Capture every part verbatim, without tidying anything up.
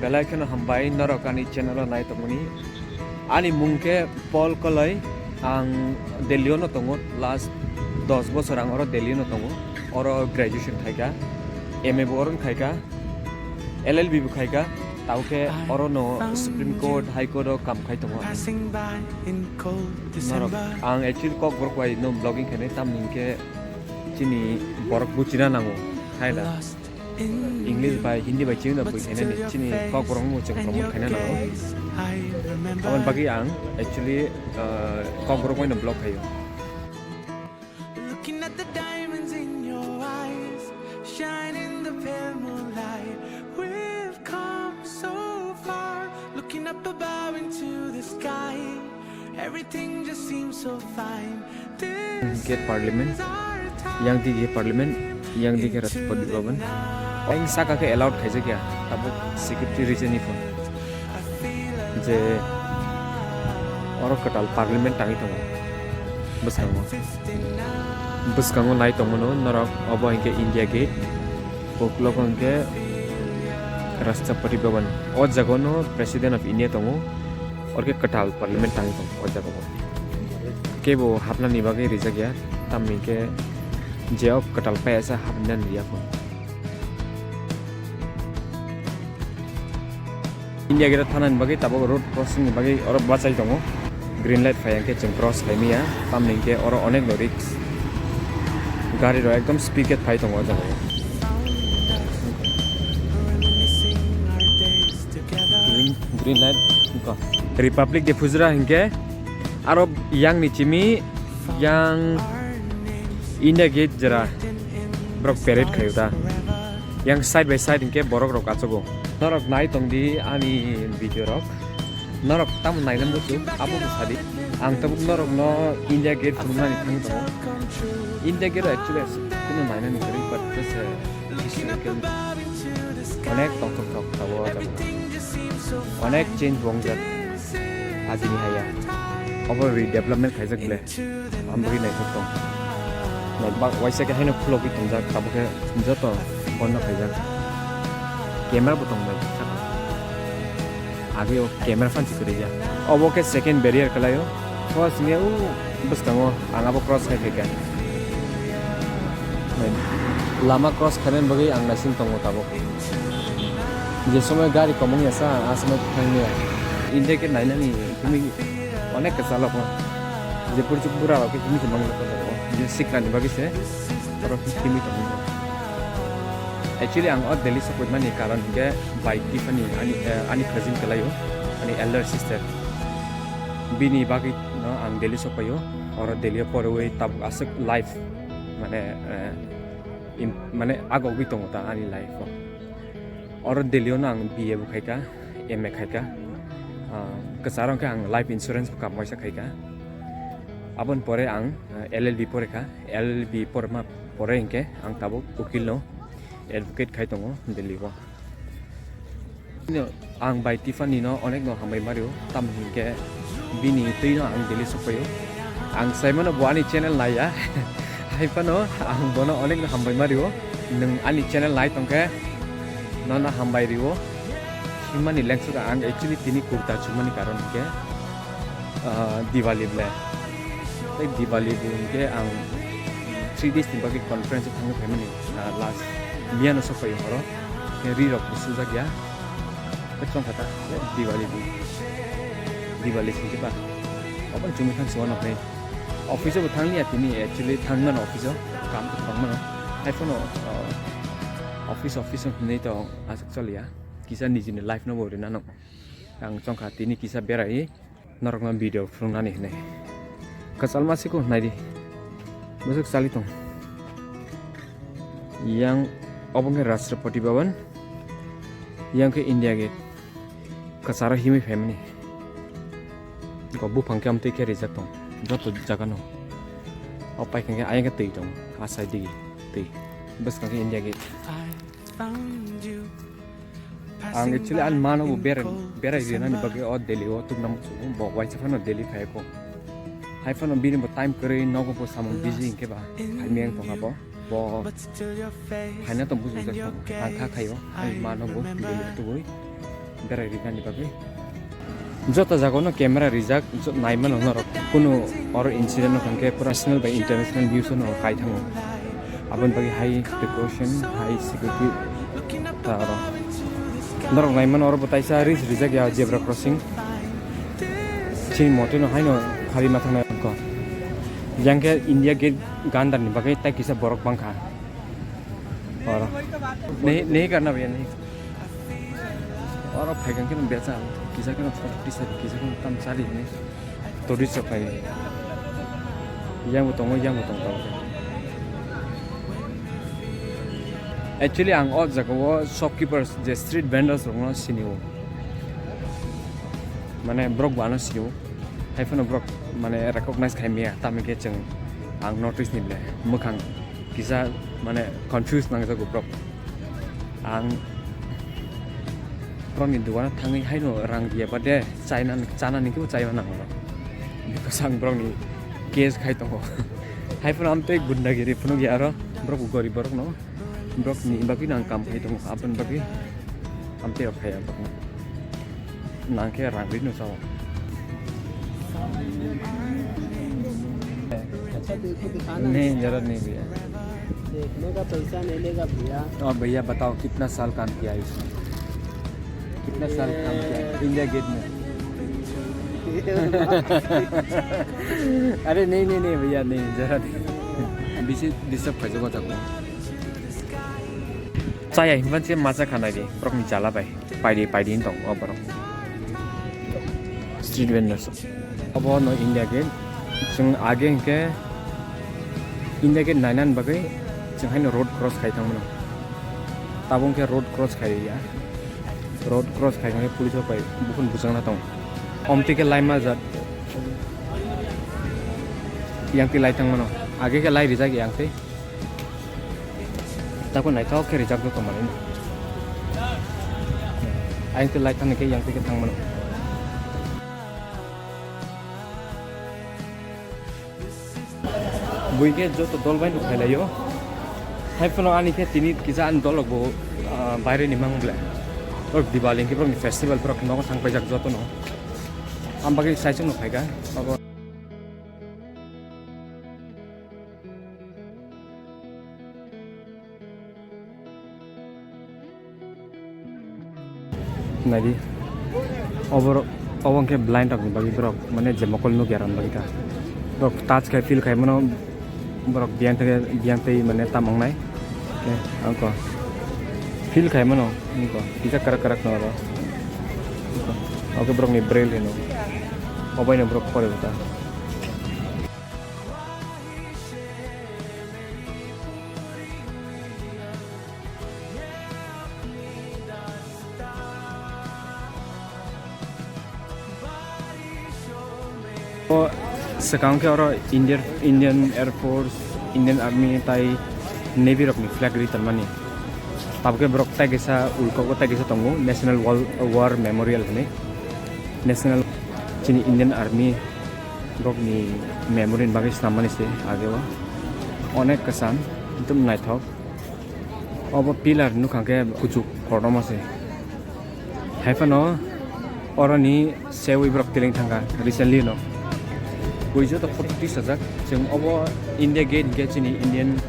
Belai kheno hambai norok ani channel o nai tongmani. Ani mung khe Paul Koloi, ang Delhi o no tongo, last dos bosor ang oro Delhi o no tongo, oro graduation khaika, M A bo oro khaika, L L B bo khaika, tao khe oro no Supreme Court, High Court o kam khai tongo. Norok, ang actually Kokborok bai no vlogging khainai, tamni hinkhe chini borok buchina nango, hai da. English bai Hindi bai chini no bui khainani, chini Kokborok no chwng promote khaina nango. Aboni bagwi ang actually, uh, Kokborok bai no vlog khaio. Looking at the diamonds in your eyes, shine in the pale moonlight. We've come so far, looking up above into the sky. Everything just seems so fine. This Gate Parliament, is our time. Yang di Gate Parliament, yang di khe Rashtrapati Bhavan. Ang saka khe allowed khaijak ya, tabuk security reason ni phone. Je oro kwtal Parliament tangwi tongo bwskango. Bwskango nai tongmano norok, obo hinkhe India Gate, uklogo hinkhe Rashtrapati Bhavan. O jagano President of India tongo, orkhe kwtal Parliament tangwi tongo o jagao. Kebo hapnani bagwi rijak ya, tamni hinkhe je o kwtal paiyasa hapnani riya phone. India Gate thanani bagwi tabuk road crossing ni bagwi oro bachai tongo. Green light phai hwnkhe chwng cross khai manya, tamni hinkhe oro onek no risk. Gari rok ekdom speed khe phai tongo o jaga o. Green, green light wngkha. Republic Day phujra hinkhe aro yang ni chimi yang India Gate jera borok parade khaio da. Yang side by side hinkhe borok rok achugo. Norok nai tong di ani video rok. Norok tamo naina muchung, abo bo sadi. Ang tabuk norok no India Gate phunuknani thang tongo. India Gate o actually kuno nainani kwrwi, but just, uh, historical. Onek tongthok thok tabuk o jaga. Onek change bo wngjak. Ajini haya. Obo redevelopment khaijak le. Ang bagwi naithok tong. Nai bak waisa khe haino khulogwi tongjak, tabuk khe joto bondo khaijak. Camera bo tong bai saka. Age o camera phan si kwrwi ya. Obo khe second barrier kwlaio. First nge u bwskango ang abo cross khai khaikha. Nai lama cross khainani bagwi ang naising tongo tabuk. Je somoi gari kwmwng ya sa, a somoi thangya. India khe nainani himwi onek kwchalo kho. Je purchuk bura rok khe himwi se manglok kho. Je sikrani bagwi se oro himwi tongo. Actually ang o Delhi sokoi mani karon hinkhe bai Tiffany ani, eh, ani cousin kwlaio, ani elder sister. Bini bagwi no ang Delhi sokoio. Oro Delhi o porwi tabuk aswk life mane, eh, im-, mane agogwi tongo ta ani life o. Oro Delhi o no ang B A bo khaika, M A khaika. Ah, kwcharo khe ang life insurance bo kam waisa khaika. Aboni pore ang, ah, L L B porekha, L L B porma pore hinkhe ang tabuk ukil no advocate khai tongo Delhi o. Ang bai Tiffany no onek no hambai mario, tam hinkhe bini twi no ang Delhi sokpaio. Ang sai mano bo ani channel naiya, hai phano ang bono onek no hambai mario. Nwng ani channel nai tongkhe nono hambai rio. Himani lengsuka ang actually tini kurta chumani karon hinkhe, ah, Diwali ble. Tei Diwali bo hinkhe ang three days ni bagwi conference o thangwi phaimani, ah, last miya no sokpaio horo. Khe ri rok bo sujak ya. Khe chong kha ta, Diwali bo. Diwali sing khe ba. Obo chumui thang se uanok nai. Office o bo thang liya tini, actually thang mano office o. Kam to thang mano. Hai phano, uh, office, office o hinui to aswk choliya. Kisa nijini life no bo rina no. Ang chong kha tini kisa berai. Norokno video phunuknani hinwi. Kwchal ma siko naidi. Bwswk chali tong. Yang obo wngkhe Rashtrapati Bhavan. Yang khe India Gate. Kwcharo himwi phaimani. Go buphang khe amtwi khe rijak tong. Joto jaga no. O paikha khe ayang khe twi tong. Asai digi twi. Bwskang khe India Gate. Ang actually ani mano bo berai, berai rinani bagwi o Delhi o tubuna muchungo, bo waisa phano Delhi phai kho. Hai phano bini bo time kwrwi, nogo bo samung busy hinkhe ba, hai miyang tongkha bo. Bo phaina tong bujukjak tong, ang kha khaio, ani mano bo Delhi o tubui. Berai rinani bagwi. Joto jagao no camera rijak, jo-, naimano norok. Kunu oro incident no hwnkhe personal bai international news no kai thango. Aboni bagwi high precaution, high security. Ta oro. Norok naimano oro bo taisa ris rijak ya zebra crossing. Chini mote no haino phari ma thangnai ko. Yang khe India Gate gandar ni bagwi tai kisa borok bangkha. Oro. Nahi, nahi karna bhaiya, nahi. Oro phaikang khe becha, kisa khe photo tisari, kisa khe tam sari hinwi tourist rok phai. Yang bo tongo, yang bo tong tongo. Actually, ang o jaga o shopkeepers, je street vendors rok no sini o. Mane borok bo ano sini o. Hai phano borok mane recognize khai maya, tamni khe chwng ang notice ni le mwkhang kisa mane confuse nangjago borok. Ang borokni dogano thangwi haino rang riya bade chaina, chanani kebo chaimanango. Because ang borokni case khai tongo. Hai phano amtwi gundagiri phunukya aro borok gorib borokno. Borokni bagwi nang kam khai tongo, aboni bagwi amtwi rok khai ang borokno. Nang khe rang rino sao. अच्छा, देखो, दिखाना नहीं, है। जरूरत नहीं भैया। देखने का पैसा नहीं लेगा भैया। और भैया बताओ, कितना साल काम किया है इसमें? कितना साल काम किया है इंडिया गेट में? ये अरे नहीं, नहीं, नहीं भैया, नहीं, जरूरत नहीं। Bisi disturb khaijak o jaga. Chaya hinba se macha khanai di, borok ni chala bai. Paidi, paidi tong o borok. Street vendors. Obo no India Gate. Chwng age hinkhe India Gate nainan bagwi chwng haino road cross khai thangmano. Tabuk khe road cross khai ya. Road cross khai thangkhe police rok bai bukhun bwchangna tongo. Omtwi khe laima jat. Yang twi lai thangmano. Age khe lai rijak yang twi. Tako naithok khe rijak do tongmani. Ayang twi lai thangni khe yang twi khe thangmano. Bui khe joto dol bai no phailaio. Hai phano ani khe tini kisa ani dol rok bo, ah, baire ni mang ble. Borok Diwali khe borok ni festival borok nogo thang paijak joto no. Am bagwi saichung no phaikha. Abo Naidi. Oborok, obo hwnkhe blind rokni bagwi borok, mane, je mokol nukya rokni bagwi ta. Borok touch khai feel khai mano, borok biyang tei, biyang tei, mane, tam wngnai. Angko feel khai mano, angko kisa karak karak no oro. Oke, borokni braille hino. Obaino borok pore ta. O swkang khe oro Indian, Indian Air Force, Indian Army tai Navy rokni flag ri tonmani. Tabukhe borok tai kaisa ulkogo tai kaisa tongo, National Wal-, War Memorial hinwi. National chini Indian Army borokni memory ni bagwi swnammani se ageo. Onek kwcham, ekdom naithok. Obo pillar nukha khe kuchuk kotorma se. Hai phano oroni seui borok tiling thangkha recently no. Bui joto photo tisajak. Chwng obo India Gate hinkhe chini Indian,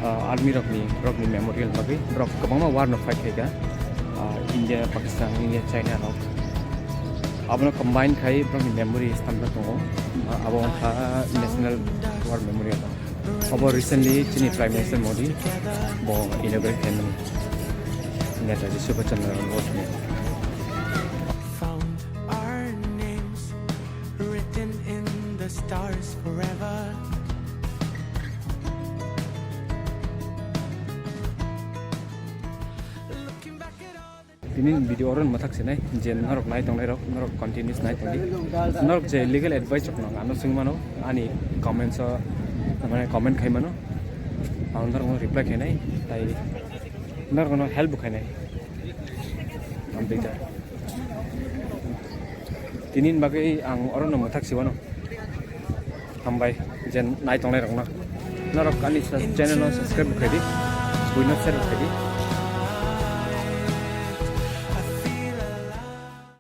ah, Army rokni, rokni memorial bagwi borok kwbangma war no fight khaikha. Ah, India, Pakistan, India, China rok. Abono combine khai borokni memory stamjak tongo. Ah, abo wngkha National War Memorial. Obo recently chini Prime Minister Modi bo inaugurate khaimani. Netaji Subhash Chandra Bose ni. Found our names written in the stars forever. Looking back at all the Tini video oro mwthak sinai je norok nai tongnai rok, norok continuous nai tongdi. Norok je legal advice rok nang ano swng mano, ani comments o, mane, comment khai mano. Ang norok no reply khainai, tai norok no help bo khainai. Amtwi ta. Tini ni bagwi ang oro no mwthak siwano. Hambai je nai tongnai rok no. Norok ani sa-, channel no subscribe bo khaidi. Buino share bo khaidi.